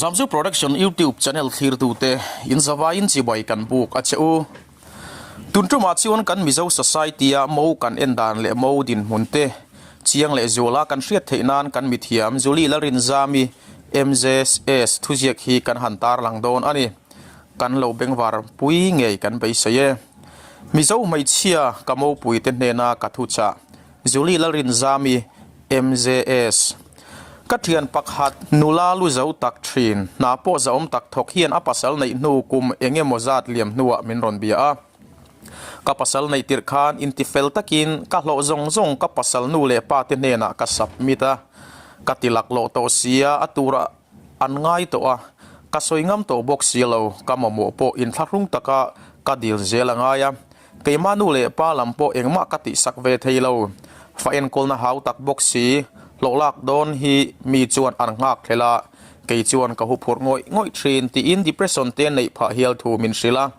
Zamzu Production YouTube channel thlirtute in zavaiin chibai kan buk a che u. Tun tumah chuan kan Mizo Society a mo kan en dan leh mo dinhmun te chiang leh zuala kan hriat theih nan kan mithiam Julie Lalrinzami MJS thuziak hi kan han tarlang dawn a ni. Kan lo bengvar pui ngei kan beisei e. Mizo hmeichhia ka mopui te hnena ka thuchah Julie Lalrinzami MJS Ka thian pakhat nula lu zo tak thin, hna pawh zahawm tak thawk hian a pasal neih hnu kum eng emaw zat liam hnuah min rawn bia a. Ka pasal neih tirh khan intifel takin ka hlawh zawng zawng ka pasal nu leh pa te hnenah ka submit a. Ka ti laklawh tawh sia a turah an ngai tawh a, ka sawi ngam tawh bawk si lo, ka mamawh pawh inthlahrung taka ka dil zel a ngai a. Keimah nu leh pa lam pawh engmah ka tihsak ve thei lo. Fa enkawlna hau tak bawk si, hlawh lak dawn hi mi chuan an nghak thlel a, kei chuan ka huphurh ngawih ngawih thin tiin depression te neih phah hial thu min hrilh a.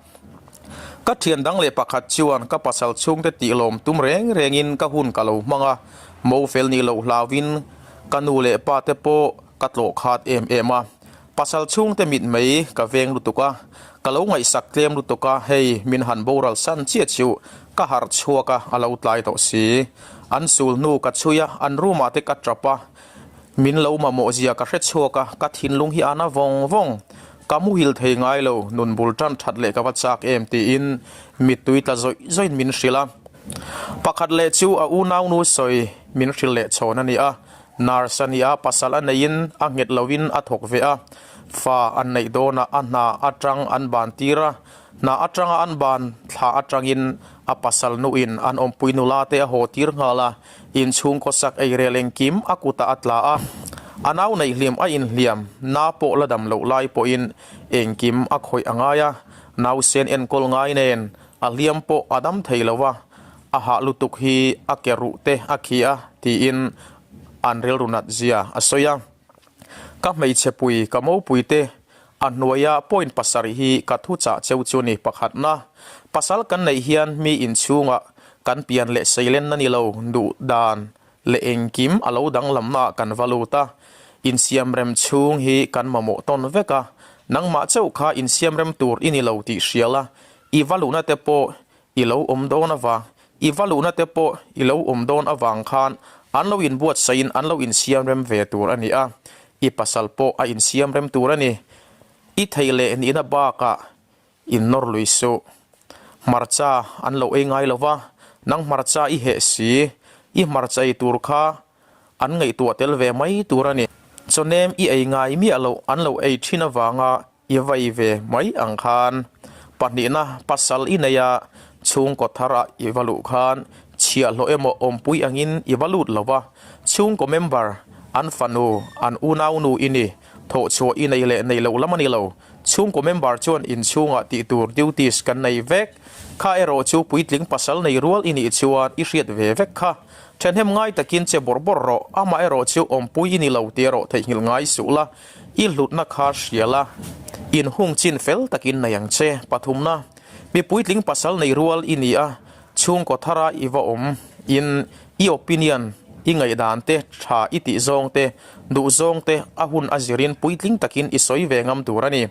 Ka thian dang leh pakhat chuan ka pasal chhungte tih lawm tum reng rengin ka hun ka lo hmang a, mo fel nih loh hlauhin ka nu leh pa te pawh ka tlawh khat em em a. Pasal chhungte mit mai ka veng lutuk a, ka lo ngaihsak tlem lutuk a, hei min han boral san chiah chu ka harh chhuak a, a lo tlai tawh si. An sul hnu ka chhui a, an room ah te ka tap a, min lo mamawh zia ka hre chhuak a, ka thinlung hi a na vawng vawng. Ka muhil thei ngai lo, nun bul tan that leh ka va chak em tiin mittui tla zawih zawih in min hrilh a. Pakhat leh chu a unaunu sawi min hrilh leh chhawn a ni a, Nurse a ni a, pasal a neihin a nghet loin a thawk ve a, fa an neih dawnah a hna atang an ban tir a, hna atanga an ban thla atangin a pasal nuin an awmpui nula te a haw tir nghal a, inchhung khawsak eirel engkim a kutah a tla a, a nau neih hlim a inhliam na pawh la dam loh lai pawhin engkim a khawih a ngai a, nausen enkawl ngai nen a hliam pawh a dam thei lo a. A hah lutuk hi a ke ruh te a khi a tiin an rilru nat zia a sawi a. Ka hmeichhe pui ka mopui te a hnuaia point pasarih hi ka thu chah cheu chu ni pakhatna. Pasal kan neih hian mi inchhungah kan pian leh seilenna ni lo duh dan leh engkim a lo danglamnaah kan va lut a. Insiamrem chhung hi kan mamawh tawn vek a, nangmah chauh kha insiamrem tur i ni lo tih hrial a, i va luhna te pawh I lo awm dawn avang, i va luhna te pawh i lo awm dawn avang khan an lo inbuatsaihin an lo insiam rem ve tur a ni a, i pasal pawh a insiam rem tur a ni. I theih leh nihna bakah innawr lui suh. Hmarcha an lo ei ngai lo va, nang hmarcha i heh si, i hmarcha ei tur kha an ngaihtuah tel ve mai tur a ni. Chawnem i ei ngai miah loh an lo ei thin avanga I vai ve mai ang khan pahnihna pasal i nei a, chhungkaw thar ah i va luh khan chhiahhlawh emaw awmpui angin i va lut lo va, chhungkaw member, an fanu, an unaunu i ni, thawhchhuah i nei leh nei loh lam a ni lo, chhungkaw member chuan inchhungah tih tur duties kan nei vek, kha erawh chu puitling pasal nei rual i nih chuan i hriat ve vek kha. Thahnem ngai takin che bawrh bawrh rawh, amah erawh chu awmpui i ni lo tih erawh theihnghilh ngai suh la. I hlutna kha hria la, inhung chin fel takin nei ang che. Pathumna, mi puitling pasal nei rual i ni a, chhungkaw thara i va awm in i opinion, i ngaihdan te, tha i tih zawng te, duh zawng te a hun a zirin puitling takin i sawi ve ngam tur a ni.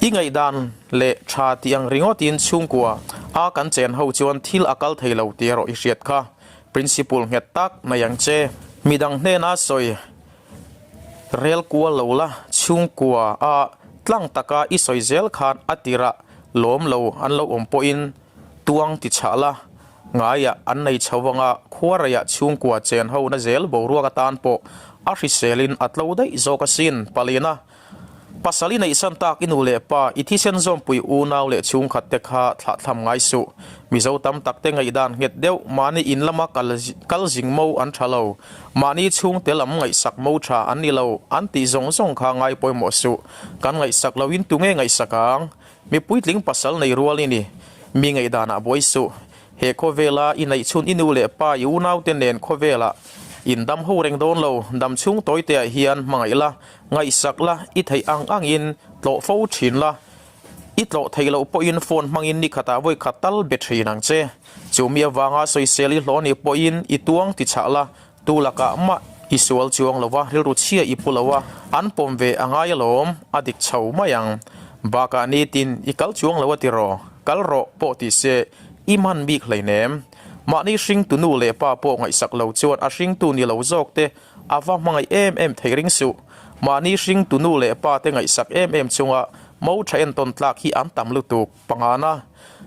I ngaihdan leh tha tih ang ringawtin chhungkua a kan chen ho chuan thil a kal thei lo tih erawh i hriat kha. Principle nghet tak nei ang che. Midang hnena sawi. Rel kual lo la, chhungkua a tlang taka i sawi zel khan a tirah lawm lo an lo awm pawhin tuang ti chhah la, ngaiah an nei chho anga khuareiah chhungkua chen ho na zel boruak atan pawh a hriselin a tlo daih zawk asin palina. Pasal i neihsan tak i nu leh pa, i thisen zawmpui unau leh chhungkhat te kha thlahthlam ngai suh. Mizo tam tak te ngaihdan nghet deuh, mahni in lama kal kal zing mo an tha lo. Mahni chhungte lam ngaihsak mo tha an ni lo, an tih zawng zawng kha ngai pawimawh suh. Kan ngaihsak loin tunge ngaihsak ang? Mi puitling pasal nei rual i ni. Mi ngaihdanah buai suh. He khawvela i neihchhun i nu leh pa i unaute nen khawvelah in dam ho reng dawn lo, dam chhung tawiteah hian hmangaih la, ngaihsak la, i theih ang angin tlawh fo thin la, i tlawh theih loh pawhin phone hmangin ni khatah vawi khat tal be thin ang che. Chu mi avanga sawisel i hlawh ni pawhin i tuang ti chhah la, tu lakah mah. I sual chuang lo a, rilru chhia i pu lo a, an pawm ve a ngai alawm, a dik chho mai ang. Bakah nitin i kal chuang lo a tiraw, kal rawh pawh ti se i hman bik hleinem. Mahni hringtu nu leh pa pawh ngaihsak lo chuan a hringtu ni lo zawk te a va hmangaih em em thei ring suh. Mahni hringtu nu leh pa te ngaihsak em em chunga mo tha entawn tlak hi an tam lutuk. Pangana,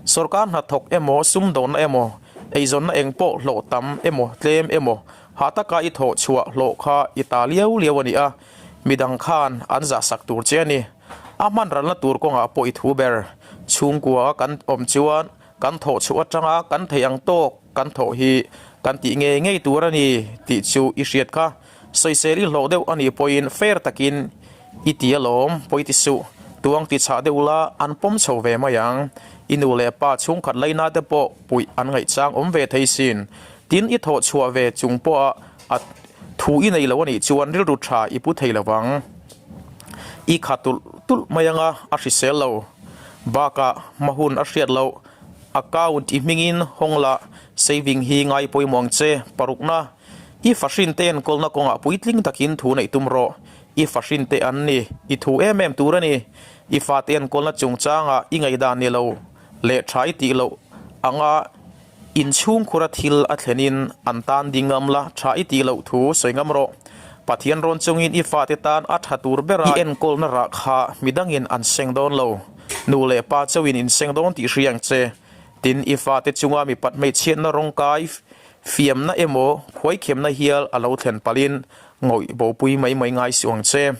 Sorkar hnathawk emaw, sumdawnna emaw, eizawnna eng pawh hlawh tam emaw, tlem emaw, hah taka i thawh chhuah hlawh kha i ta liau liau a ni a, midang khan an zahsak tur che a ni. A hman ralna tur kawngah pawh i thu ber. Chhungkua kan awm chuan kan thawh chhuah atanga kan theih ang tawk kan thawh hi kan tih ngei ngei tur a ni tih chu i hriat kha. Sawisel i hlawh deuh a nih pawhin fair takin i ti alawm, pawi ti suh. Tuang ti chhah deuh la, an pawm chho ve mai ang. I nu leh pa chhungkhat laina te pawh puih an ngaihchang awm ve thei sin. Tin, i thawh chhuah ve chung pawha a thu i nei lo a nih chuan rilru tha i pu thei lo vang. I kha tulh tulh mai anga a hrisel lo. Bakah hma hun a hriat loh. Account i hmingin hawng la, saving hi ngai pawimawh ang che, parukna. I fahrinte enkawlna kawngah puitling takin thu neih tum rawh. I fahrinte an ni, i thu em em tur a ni. I fate enkawlna chungchangah i ngaihdan ni lo leh tha i tih loh anga inchhungkhura thil a thlenin an tan ding ngam la, tha i tih loh thu sawi ngam rawh. Pathian rawn chungin i fate tan a tha tur bera i enkawlna rah kha midangin an seng dawn lo. Nu leh pa chauhin in seng dawn tih hria ang che. Tin, i fate chunga mipat hmeichhiatna rawngkai Fiamna emaw, khuaikhiamna hial a lo thlen palhin ngawih bopui mai mai ngai suh ang che.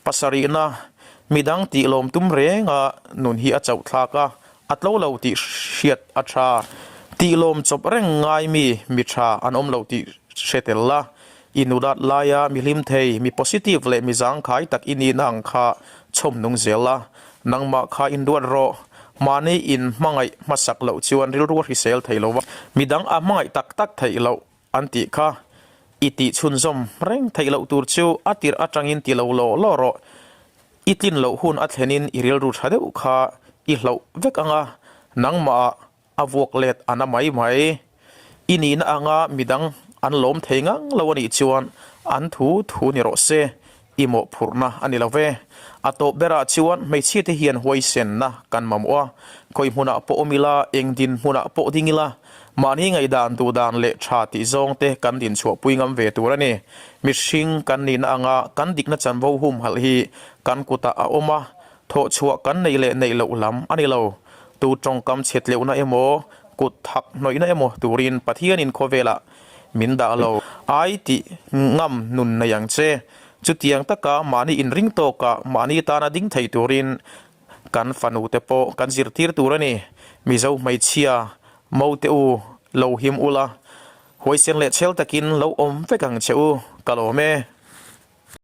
Pasarihna, midang tih lawm tum renga nun hi a chauh thlak a, a tlo lo tih hriat a tha. Tih lawm chawp reng ngai mi mi tha an awm lo tih hre tel la. I nulat laia mi hlim thei, mi positive leh mi zangkhai tak i nihna ang kha chhawm nung zel la. Nangmah kha inruat rawh. Mahni in hmangaih hmasak loh chuan rilru a hrisel thei lo va, midang a hmangaih tak tak theih loh an tih kha i tih chhunzawm reng theih loh tur chu a tirh atangin ti lo law law rawh. I tlin loh hun a thlenin i rilru tha deuh kha i hloh vek ang a, nangmah A vuak let a na mai mai. I nihna anga midang an lawm thei ngang lo a nih chuan an thu thu ni rawh se, i mawhphurhna a ni lo ve. A tawp berah chuan hmeichhia te hian huaisenna kan mamawh a, khawi hmunah pawh awm ila, eng din hmunah pawh ding ila, mahni ngaihdan duhdan leh tha tih zawng te kan din chhuahpui ngam ve tur a ni. Mihring kan nihna anga kan dikna chanvo humhalh hi kan kutah a awm a, Thawh chhuah kan neih leh neih loh lam a ni lo. Tu tawngkam chhetleuhna emaw, kut thak hnawihna emaw turin Pathianin khawvelah min dah lo. Ai tih ngam nun nei ang che. Chutiang taka mahni inring tawkah mahni tana ding thei turin kan fanute pawh kan zirtir tur a ni. Mizo hmeichhia, Mote u, lo him ula, huaisen leh chhel takin lo awm vek ang che u, ka lawm e.